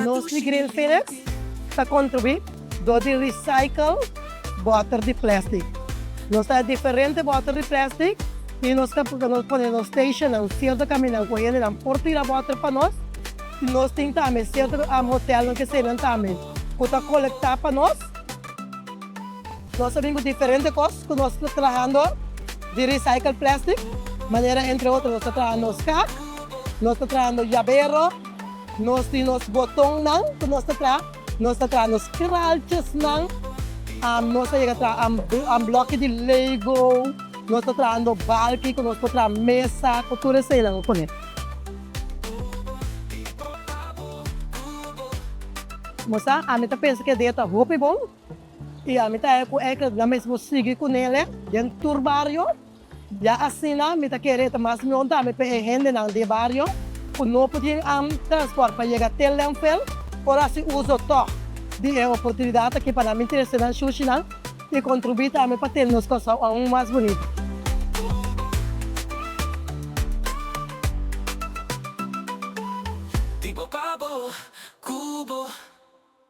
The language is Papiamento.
Nos di Green Phoenix ta kontribuí dor di recycle bòter di plèstik. Nos ta diferente bòter di plèstik i nos ta pone nos stationnan sierto kaminda ku hendenan por tira bòter pa nos. Nos tin tambe sierto hotelnan ke eseinan tambe ku ta kolektá pa nos. Nos a bin ku diferente kos ku nos ta trahando di recycle plastic, manera entre otro nos ta trahando skak, nos ta trahando yabero, nos tin nos botonnan ku nos ta traha, nos ta traha nos kraltjesnan, nos a yega traha bloki di lego, nos ta trahando balki ku nos por traha mesa ku tur eseinan kuné. Mosa, ami ta pensa ku e idea ta hopi bon. I ami ta ku e na mesmo sigui ku nele den tur bario, ya asina mi ta kere e ta mas mihor tambe pa e hendenan di e bario ku no por tin transport pa yega te landfill por hasi uso tog di e oportunidat aki pa nan bin trese nan shushinan i kontribuí tambe pa tene nos Kòrsou aun mas bunito.